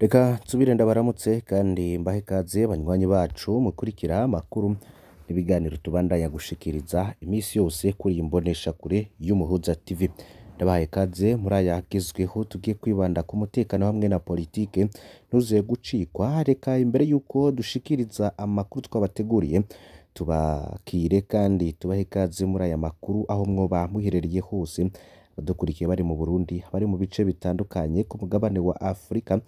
Reka nsubire ndabaramutse kandi mbahe ikaze banywanyi bacu mukurikira amakuru n'ibiganiro tubandanya gushikiriza imisi yose kuri iyi mboneshakure y'Umuhuza TV. Ndabahaye ikaze muri aya agezweho tugiye kwibanda ku mutekano hamwe na politike, ntuze gucikwa. Reka imbere yuko dushikiriza amakuru twabateguriye tubakire kandi tubahe ikaze muri aya makuru aho mwoba muherereye hose, abadukurikiye bari mu Burundi, bari mu bice bitandukanye ku mugabane wa Afurika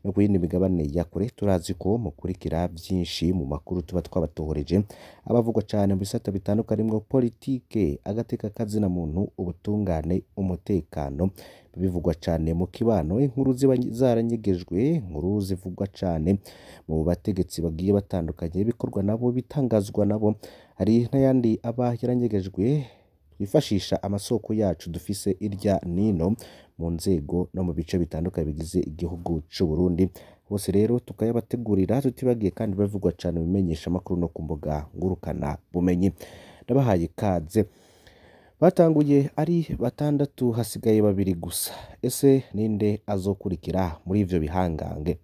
no ku yindi migabane ya kure. Turazi ko mukurikira vyinshi mu makuru tuba twabatohoreje, abavugwa cane mu bisata bitandukanye harimwo politike, agateka kazina muntu, ubutungane, umutekano, bivugwa cane mu kibano, inkuru ziba zaranyegejwe, inkuru zivugwa cane mu bategetsi bagiye batandukanye, ibikorwa nabo bitangazwa nabo, hari n'ayandi aba yaranyegejwe twifashisha amasoko yacu dufise irya nino mu nzego no mu bice bitandukanye bigize igihugu c'Uburundi. Bose rero tukayabategurira tutibagiye kandi bavugwa cane mu bimenyeshamakuru no ku mbuga ngurukana bumenyi. Ndabahaye ikaze. Batanguye ari batandatu hasigaye babiri gusa. Ese ninde azokurikira muri ivyo bihangange?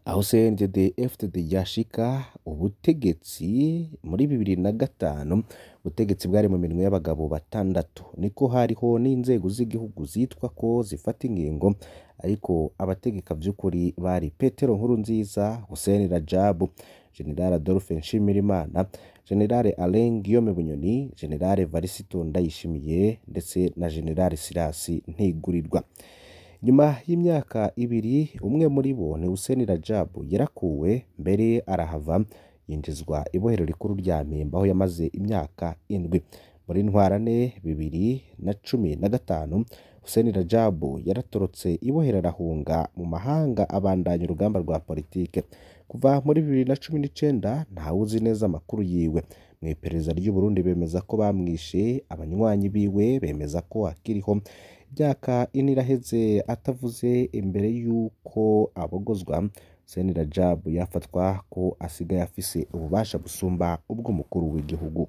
Aho CNDD FDD yashika ubutegetsi muri 2005, ubutegetsi bwari mu minwe y'abagabo batandatu. Niko hariho n'inzego z'igihugu zitwa ko zifata ingingo, ariko abategeka vy'ukuri bari Petero Nkurunziza, Hussein Rajabu, General Adolphe Nshimirimana, General Alain Guillaume Bunyoni, General Evariste Ndayishimiye ndetse na General Silas Ntigurirwa. Nyuma y'imyaka ibiri umwe muri bo ni Hussein Rajabu yarakuwe mbere arahava yinjizwa ibohero rikuru rya Mpimba aho yamaze imyaka 7. Muri ntwarane 2015 Hussein Rajabu yaratorotse ibohero arahunga mu mahanga abandanya urugamba rwa politike. Kuva muri 2019 ntawuzi neza amakuru yiwe. Mw'iperereza ry'Uburundi bemeza ko bamwishe, abanywanyi biwe bemeza ko akiriho. Imyaka ine iraheze atavuze imbere yuko abogozwa. Hussein Rajabu yafatwa ko asigaye afise ububasha busumba ubw'umukuru w'igihugu.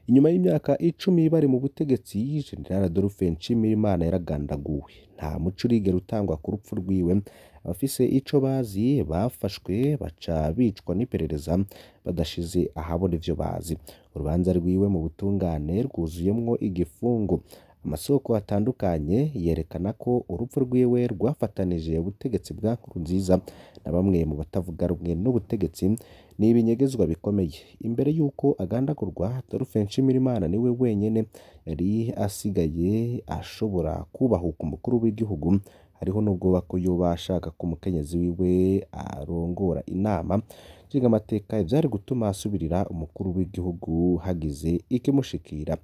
Inyuma y'imyaka 10 bari mu butegetsi, General Adolphe Nshimirimana yaragandaguwe. Nta muco urigera utangwa ku rupfu rwiwe. Abafise ico bazi bafashwe baca bicwa n'iperereza badashize ahabona ivyo bazi. Urubanza rwiwe mu butungane rwuzuyemwo igifungo. Amasoko atandukanye yerekana ko urupfu rwiwe rwafatanije ubutegetsi bwa Nkurunziza na bamwe mu batavuga rumwe n'ubutegetsi. Ni ibinyegezwa bikomeye. Imbere yuko agandagurwa, Adolphe Nshimirimana niwe wenyene yari asigaye ashobora kubahuka umukuru w'igihugu. Hariho n'ubwoba ko yoba ashaka ko umukenyezi wiwe arongora inama nshingamateka, ivyari gutuma asubirira umukuru w'igihugu hagize ikimushikira.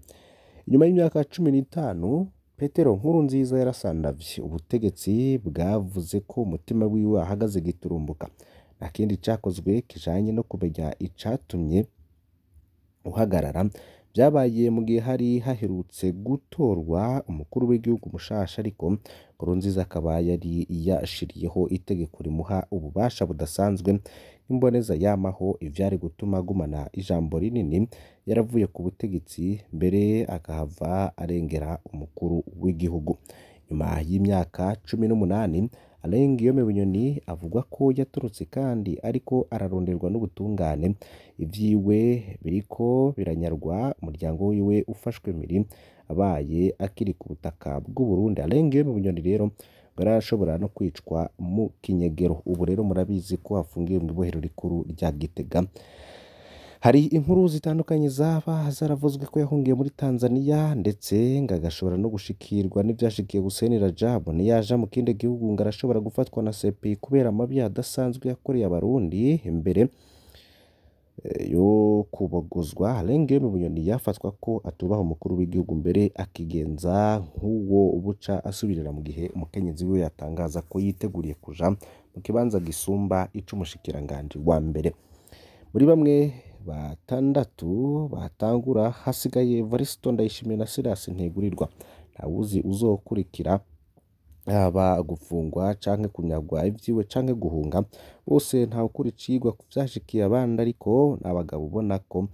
Inyuma y'imyaka 15 Petero Nkurunziza yarasandavye. Ubutegetsi bwavuze ko umutima wiwe ahagaze giturumbuka. Nta kindi cakozwe kijanye no kumenya icatumye uhagarara. Vyabaye mu gihe hari haherutse gutorwa umukuru w'igihugu mushasha, ariko Nkurunziza akaba yari yashiriyeho itegeko rimuha ububasha budasanzwe imboneza yamaho, ivyari gutuma agumana ijambo rinini. Yaravuye ku butegetsi mbere akahava arengera umukuru w'igihugu. Nyuma y'imyaka 18 Alain Guillaume Bunyoni avugwa ko yatorotse kandi ariko araronderwa n'ubutungane. Ivyiwe biriko biranyarwa, umuryango wiwe ufashwe mpiri abaye akiri ku butaka bw'Uburundi. Alain Guillaume Bunyoni rero ngo yarashobora no kwicwa mu kinyegero. Ubu rero murabizi ko afungiwe mw'ibohero rikuru rya Gitega. Hari inkuru zitandukanye zaba zaravuzwe ko yahungiye muri Tanzania ndetse ngo agashobora no gushikirwa n'ivyashikiye Hussein Rajabu. Niyaja mu kindi gihugu ngo arashobora gufatwa na CPI kubera amabi adasanzwe yakoreye Abarundi imbere yo kubogozwa. Alain Guillaume Bunyoni yafatwa ko atubaha umukuru w'igihugu mbere akigenza nk'uwo buca asubirira mu gihe umukenyezi wiwe yatangaza ko yiteguriye kuja mu kibanza gisumba ic'umushikiranganji wa mbere. Muri bamwe batandatu batangura hasigaye Evariste Ndayishimiye na Silas Ntigurirwa. Ntawuzi uzokurikira, haba gufungwa canke kunyagwa ivyiwe canke guhunga. Bose ntawukura icigwa ku vyashikiye abandi, ariko n'abagabo ubona ko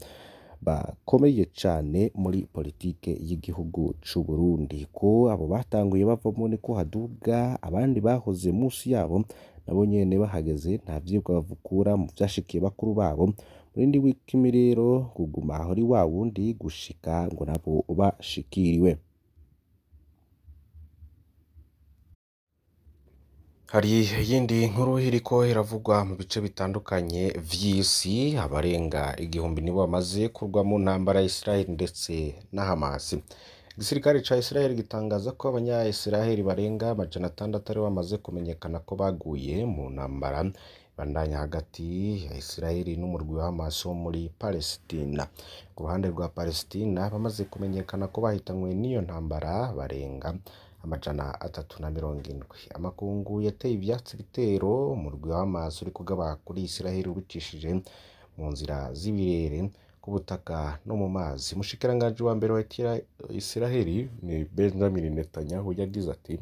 bakomeye cane muri politike y'igihugu c'u Burundi. Ko abo batanguye bavamo niko haduga abandi bahoze musi yabo, nabo nyene bahageze nta vyigwa bavukura mu vyashikiye bakuru babo. Murindi w'ikimi rero kuguma aho ari wa wundi gushika ngo nabo bashikiriwe. Hari iyindi nkuru iriko iravugwa mu bice bitandukanye vy'isi, abarenga 1000 nibo bamaze kurwa mu ntambara ya Israel ndetse na Hamas. Igisirikare ca Israel gitangaza ko abanya-Israel barenga 600 aribo bamaze kumenyekana ko baguye mu ntambara ibandanya hagati ya Israel n'umurwi wa Hamas wo muri Palestina. Ku ruhande rwa Palestina, bamaze kumenyekana ko bahitanywe n'iyo ntambara barenga 370. Amakungu yateye ivyatsi ibitero umurwi wa Hamas uriko ugaba kuri Israel ubicishije mu nzira z'ibirere, ku butaka no mu mazi. Umushikiranganji wa mbere wa Israel ni Benjamin Netanyahu yagize ati: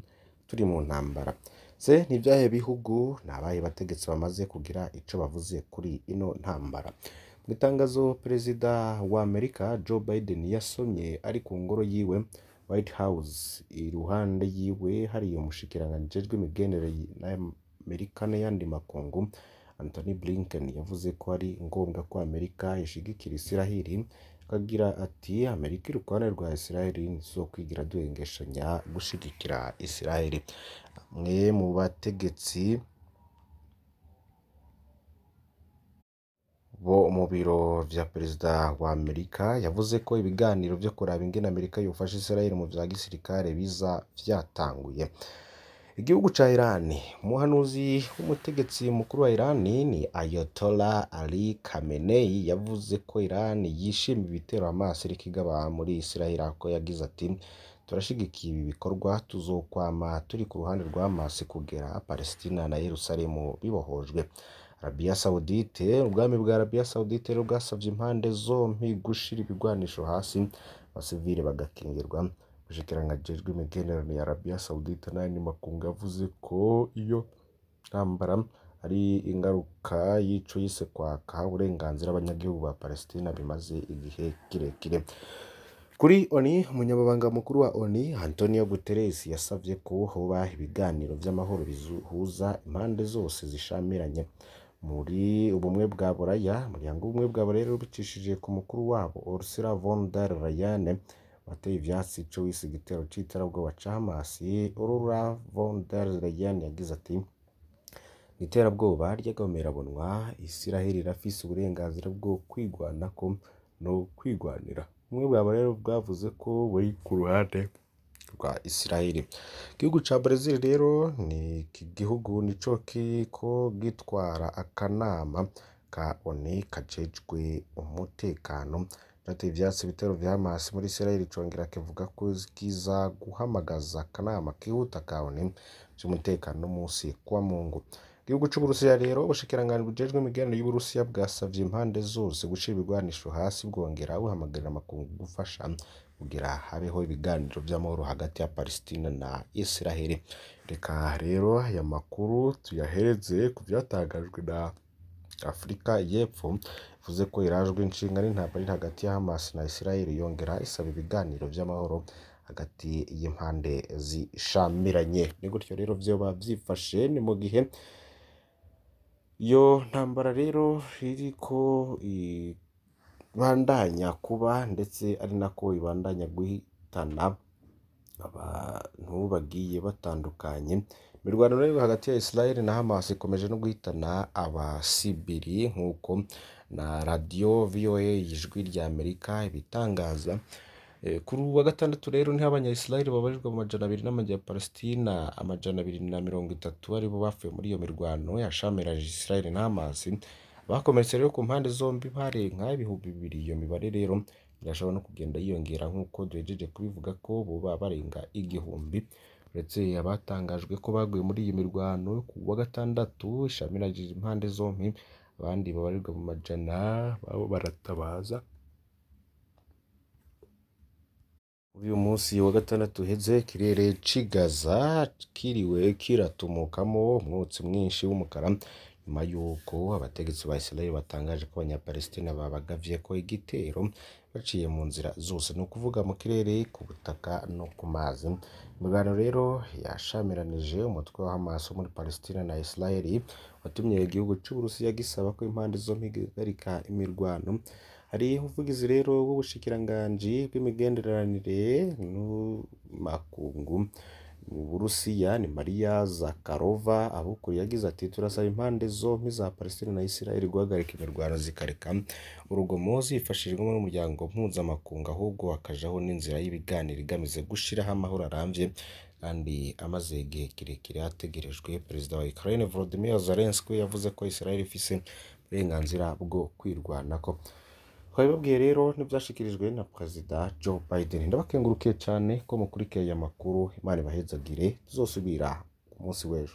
"Turi mu ntambara." Se ni ivyahe bihugu n'abahe bategetsi bamaze kugira ico bavuze kuri ino ntambara? Mu itangazo perezida wa Amerika Joe Biden yasomye ari ku ngoro yiwe White House, iruhande yiwe hari umushikiranganji ajejwe imigenderanire n'Amerika n'ayandi makungu Antony Blinken, yavuze ko ari ngombwa ko Amerika ishigikira Israel, akagira ati: "Amerika iri ku ruhande rwa Israel, ntituzokwigira duhengeshanya gushigikira Israel." Bamwe mu bategetsi bo mu biro vya perezida wa Amerika yavuze ko ibiganiro vyo kuraba ingene Amerika yofasha Israel mu vya gisirikare biza vyatanguye. Igihugu ca Iran, umuhanuzi w'umutegetsi mukuru wa Iran ni Ayatollah Ali Khamenei, yavuze ko Iran yishimiye ibitero Hamas iriko igaba muri Israel, aho yagize ati: "Turashigikiye ibi bikorwa, tuzokwama turi ku ruhande rwa Hamas kugera Palestina na Yerusalemu bibohojwe." Arabia Saudite, ubwami bwa Arabia Saudite rero bwasavye impande zompi gushira ibigwanisho hasi, abasivile bagakingirwa. Umushikiranganji ajejwe imigenderanire ya Arabia Saudite n'ayandi makungu yavuze ko iyo ntambara ari ingaruka y'ico yise kwaka uburenganzira abanyagihugu ba Palestina bimaze igihe kirekire. Kuri ONU, umunyamabanga mukuru wa ONU Antonio Guterres yasavye ko hoba ibiganiro vy'amahoro bihuza impande zose zishamiranye. Muri ubumwe bwa Buraya, umuryango w'ubumwe bwa Buraya rero ubicishije ku mukuru wabo Ursula von der Leyen wateye ivyatsi ico wise igitero c'iterabwoba ca Hamas. Ursula von der Leyen yagize ati: "Iterabwoba ry'agahomerabunwa, Israel irafise uburenganzira bwo kwigwanako no kwigwanira." Ubumwe bwa Buraya rero bwavuze ko buri ku ruhande rwa Israel. Igihugu ca Brazil rero ni iki gihugu nico kiriko gitwara akanama ka ONU kajejwe umutekano, cateye ivyatsi ibitero vya Hamas muri Israel, congera kivuga ko kiza guhamagaza akanama kihuta ka ONU c'umutekano musi kwa Mungu. Igihugu c'Uburusiya rero, ubushikiranganji bujejwe imigenderanire y'Uburusiya bwasavye impande zose gushira ibigwanisho hasi, bwongera buhamagarira amakungu gufasha kugira habeho ibiganiro vy'amahoro hagati ya Palestina na Israel. Reka rero aya makuru tuyahereze ku vyatangajwe na Afrika y'Epfo, ivuze ko irajwe inshinga n'intambara iri hagati ya Hamas na Israel, yongera isaba ibiganiro vy'amahoro hagati y'impande zishamiranye. Ni gutyo rero vyoba vyifashe. Ni mu gihe iyo ntambara rero iriko ibandanya kuba, ndetse ari nako ibandanya guhitana abantu bagiye batandukanye. Imirwano rero hagati ya Israel na Hamas ikomeje no guhitana abasivili, nk'uko na radiyo VOA ijwi rya Amerika ibitangaza. Kuri uwa gatandatu rero niho abanya-Israel babarirwa mu 200 n'abanya-Palestina 230 aribo bapfuye muri iyo mirwano yashamirije Israel na Hamas. Bakomeretse rero ku mpande zombi barenga 2000. Iyo mibare rero irashobora no kugenda yiyongera nk'uko duhejeje kubivuga ko boba barenga 1000. Uretse abatangajwe ko baguye muri iyi mirwano ku wa gatandatu ishamirije impande zombi, abandi babarirwa mu majana babo baratabaza. Uyu munsi wa gatandatu uheze, ikirere c'i Gaza kiriwe kiratumukamo umwotsi mwinshi w'umukara Nyuma y'uko abategetsi ba Israel batangaje ko abanyapalestina babagavyeko igitero baciye mu nzira zose, ni ukuvuga mu kirere, ku butaka no ku mazi. Imirwano rero yashamiranije umutwe wa Hamas wo muri Palestina na Israel, watumye igihugu c'Uburusiya gisaba ko impande zompi zihagarika imirwano. Hari umuvugizi rero w'ubushikiranganji bw'imigenderanire n'amakungu mu Burusiya ni Maria Zakharova, abukuri yagize ati: "Turasaba impande zompi za Palestina na Israel guhagarika imirwano, zikareka urugomo zifashijwemo n'umuryango mpuzamakungu, ahubwo hakajaho n'inzira y'ibiganiro igamije gushiraho amahoro aramvye kandi amaze igihe kirekire ategerejwe." Perezida wa Ukraine Volodymyr Zelensky yavuze ko Israel ifise uburenganzira bwo kwirwanako. Twabibabwiye rero n'ivyashikirijwe na Perezida Joe Biden. Ndabakengurukiye cane ko mukurikiye aya makuru. Imana ibahezagire, tuzosubira ku munsi w'ejo.